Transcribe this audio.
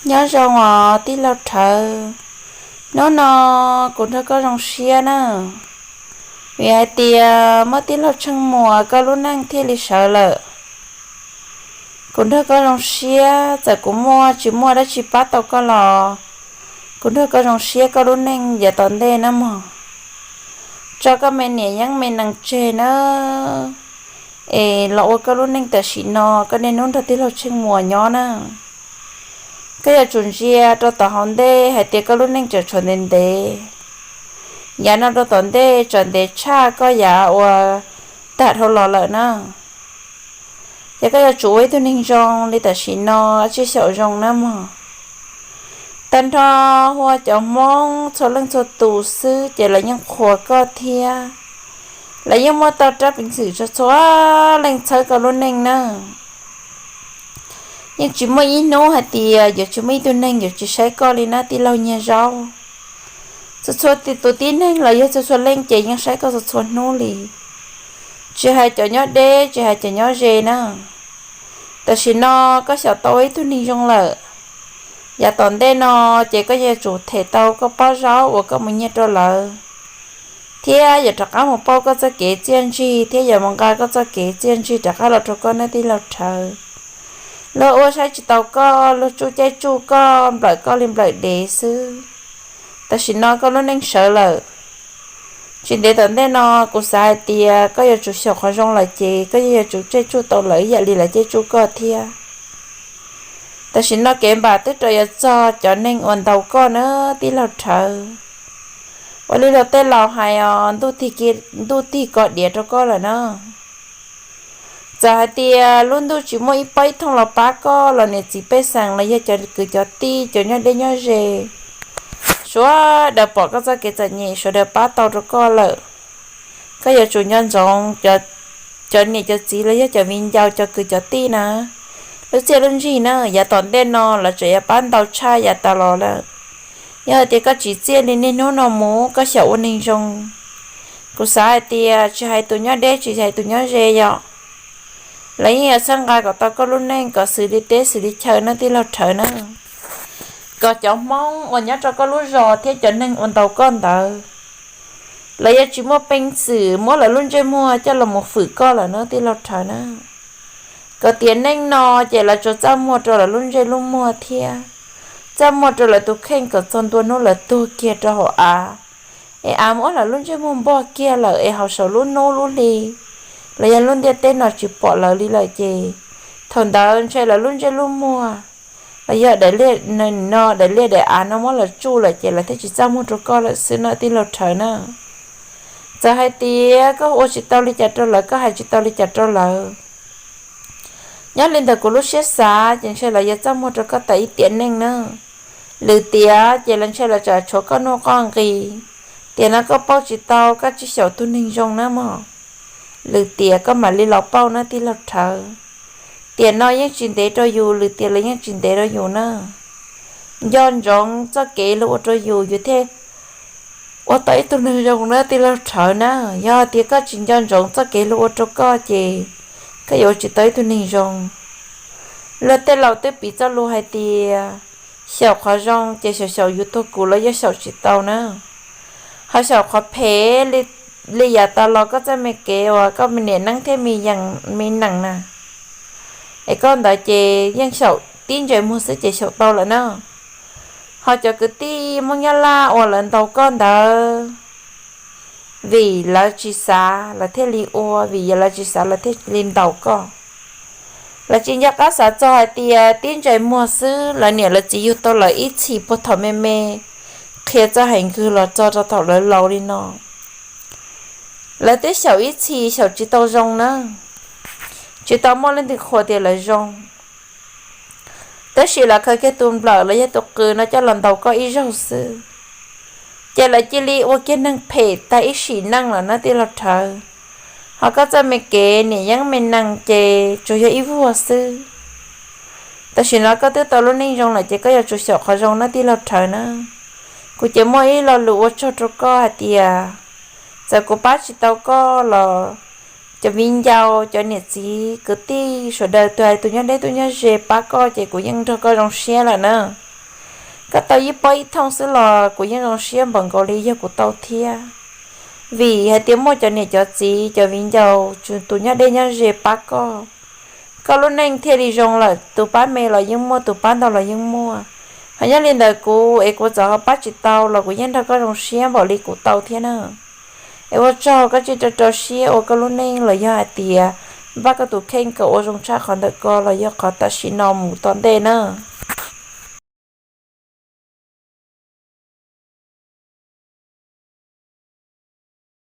Nyob zoo os tij laug Rhawv, hnub no kuv nrog koj zoo siab na, vim hais tias muaj tij laug Tsheej Muas koj lub neej thiaj li sawv lawm. Kuv nrog koj zoo siab, txawm kuv muaj tsis muaj dab tsi pab tau koj los kuv nrog koj zoo siab koj lub neej yav tom ntej na mog. Tso koj me niam yeeb me nees tseg na, es los ua koj lub neej tam sim no, koj niaj hnub nrog tij laug Tsheej Muas nyob na. Koj yuav tsum ntsia rau tom hauv ntej hais tias koj lub neej tseem tshuav ntev ntev. Yav no rau tom ntej tseem ntev tshaj koj yav uas tag dhau los lawm na. Ces koj yuav tsum ua ib tug neeg zoo li tam sim no, tsij xyaum zoo na mog. Tag nrho hu ua cov Hmoob txhua leej txhua tus xwb ces lawv yeej qhuas koj thiab lawv yeej muaj tau rab peev xwm txhua leej txhawb koj lub neej na. Yeej tsis muaj ib hnub hais tias yuav tsis muaj ib tug neeg yuav tsis saib koj li na tij laug Nyiaj Zaub. Txhua txhua tus tib neeg los yog txhua txhua leej ces yeej saib koj txhua txhua hnub li, tsis hais cov nyob deb tsis hais cov nyob ze na. Tam sim no koj xyaum tau ua ib tug neeg zoo lawm, yav tom ntej no ces koj yuav tsum them tau koj pob zaub uas koj mus nyiag rau lawv, thiab yuav rov qab mus pauj koj txoj kev txiaj ntsig thiab yuav mus nqa koj txoj kev txiaj ntsig rov qab los rau koj na tij laug Rhawv. Luag ua saib tsis taus koj, luag tsuj caij tsuj koj, nplawm koj li nplawm dev xwb. Tam sim no koj lub neej sawv lawm, tsis ntev tom ntej no kuv xav hais tias koj yuav tsum xyaum qhov zoo lawm ces koj yeej yuav tsum caij tsuj tau lawv ib yam li lawv caij tsuj koj thiab. Tam sim no kev npam twb rau yuav txog cov neeg uas ntaus koj na tij laug Rhawv. Ua li luag tej laus hais os, ntuj tig ko diav rau koj lawm na. Txawm hais tias lub ntuj tsis muaj ib pob ib thooj los pab koj los niam txiv pej xeem los yog cov kwv cov tij cov nyob deb nyob ze, sawv daws pom koj txoj kev txom nyem sawv daws pab tau rau koj lawm. Koj yuav tsum nco ntsoov cov niam cov txiv los yog cov viv ncaus cov kwv cov tij na, lub txiaj lub ntsig na yav tom ntej no lawv tseem yuav pab ntau tshaj yav tas los lawm. Yog hais tias koj tsis txiaj li niaj hnub no mus koj xyaum ua neeg zoo, kuv xav hais tias tsis hais tus nyob deb tsis hais tus nyob ze yom, lawv yeej yuav txhawb nqa kom tau koj lub neej kom xws li teb xws li chaw na tij laug Rhawv na. Kom cov Hmoob uas nyob rau koj lub zos thiab cov neeg uas ntaus koj ntawd, lawv yuav tsis muaj peev xwm muab lawv lub ntsej muag coj los mus fwm koj lawm na tij laug Rhawv na. Kom tiam neej no ces lawv tsuas txaj muag rau lawv lub ntsej lub muag thiab txaj muag rau lawv tus kheej kom txog ntua hnub lawv tuag kiag rau hauv av, es av muab lawv lub ntsej muag npog kiag lawm es hauv saum lub hnub lub hli los yog lub ntiaj teb no tsis pom lawv li lawm ces thaum ntawd ntshe lawv lub ntsej lub muag los yog daim liaj no daim liaj daim av no muab lawv tsuj lawm ces lawv thiaj tsis txaj muag rau koj lawm xwb na tij laug Rhawv na. Txawm hais tias koj ua tsis tau li cas rau lawv, koj hais tsis tau li cas rau lawv, nyob li ntawm kuv lub siab xav ces ntshe lawv yuav txaj muag rau koj tas ib tiam neej na. Lwm tiam ces lawv ntshe lawv tsam tshuav koj nuj qoj nqi, tiam no koj pauj tsis tau koj tsis xyaum tus neeg zoo na mog. Lwm tiam koj mam li los pauj na tij laug Rhawv. Tiam no yeej tsis ntev rau yus, lwm tiam los yeej tsis ntev rau yus na. Nco ntsoov txoj kev luag ua rau yus, yus thiaj ua tau ib tug neeg zoo na tij laug Rhawv na. Yog tias koj tsis nco ntsoov txoj kev luag ua rau koj ces koj yuav ua tsis tau ib tug neeg zoo. Luag tej laus twb piv txoj lus hais tias xyaum qhov zoo ces xyaum xyaum yus tuag kuv los yeej xyaum tsis tau na. Ho xyaum qhov phem li yav tas los koj txoj me kev uas koj me niam neeb thiab me nees na, es koj ntawd ces yeej xyaum tib ntsais muag xwb ces xyaum tau lawm na. Ho cov kwv tij Hmoob Nyab Laj uas lawv ntaus koj ntawd, vim lawv tsis xav lawv thiaj li ua, vim yog lawv tsis xav lawv thiaj li ntaus koj. Lawv tsis nco qab xav txog hais tias tib ntsais muag xwb lawv niam lawv txiv yug tau lawv ib txhis puag thaum me me, qhia txoj hais nkwg los txog rau thaum lawv laus li no. Lawv twb xyaum ib txhis xyaum tsis tau zoo na, tsis tau muaj leej twg qhuas tias lawv zoo. Tab sis lawv khaws kiag tus nplawm los yog tus qws no coj los ntaus koj ib zaug xwb, ces lawv cia li ua kiag neeg phem tag ib sim neej lawm na tij laug Rhawv. Ho koj txoj me kev niam yeeb me nees ces tsuas yog ib vuag xwb. Tam sim no koj twb tau lub neej zoo lawm ces koj yuav tsum xyaum qhov zoo na tij laug Rhawv na. Kuv ces muaj ib lo lus ua tsaug rau koj hais tias, txawm kuv pab tsis tau koj los cov viv ncaus cov niam txiv kwv tij sawv daws tus hais tus nyob deb tus nyob ze pab koj ces kuv yeej nrog koj zoo siab lawm na. Koj tau ib pob ib thooj xwb los kuv yeej zoo siab npaum nkaus li yog kuv tau thiab. Vim hais tias muaj cov niam cov txiv cov viv ncaus tsuas tus nyob deb nyob ze pab koj, koj lub neej thiaj li zoo lawm. Tus pab me los yeej muaj, tus pab ntau los yeej muaj. Ho nyob li ntawd kuv es kuv txawm ho pab tsis tau los kuv yeej nrog koj zoo siab npaum li kuv tau thiab na. Es ua tsaug koj cia li rau siab ua koj lub neej los yog hais tias npaj koj tus kheej kom ua zoo tshaj qhov ntawm ko los yog qhov tam sim no mus tom ntej na.